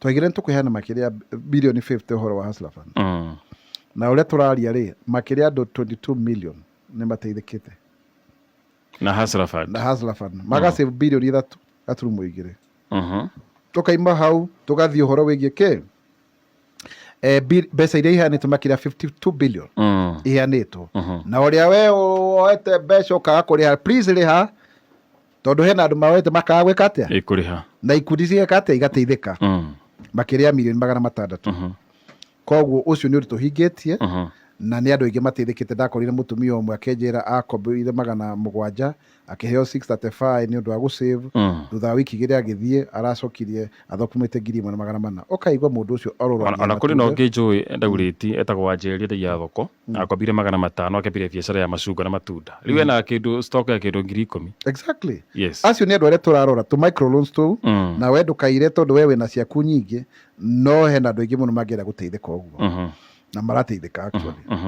Twaigire nĩ tũkũheana makĩria ya bilioni 50 ũhoro wa Hustler Fund. Na ũrĩa tũraria rĩ, makĩria andũ 22 million nĩ mateithĩkĩte. Na Hustler Fund. Na Hustler Fund. Magasave 3.2 bilioni. Tũkaima hau tũgathiĩ ũhoro wĩgiĩ kĩ mbeca iria iheanĩtwo, makĩria 52 billion iheanĩtwo. Na ũrĩa we woete mbeca ũkaga kũrĩha, please rĩha, tondũ hena andũ maoete makaga gwĩka atĩa? Ĩkũrĩha. Na ikundi cigeka atĩa? Igateithĩka. Makĩria ya 600,000,000. Koguo ũcio nĩ ũndũ tũhingĩtie. Na nĩ andũ aingĩ mateithĩkĩte. Ndakorire mũtumia ũmwe akĩnjĩra akombeire 700, akĩheo 635 nĩ ũndũ wa gũsave. Thutha wa wiki 2 agĩthiĩ aracokirie athũkũmĩte 1400. Ũkaigua mũndũ ũcio orũragia. Ona kũrĩ na matunda. Ũngĩ njũĩ ndaurĩti etagwo Wanjeri, endagia thoko. Akombire 500, akĩambĩrĩria biacara ya macungwa na matunda. Rĩu ena kĩndũ stock ya kĩndũ 10,000. Yes. Acio nĩ andũ arĩa tũrarora tũ microloans tũu. Na we ndũkaire tondũ we wĩna ciaku nyingĩ, no hena andũ aingĩ mũno mangĩenda gũteithĩka ũguo. Na marateithĩka actually.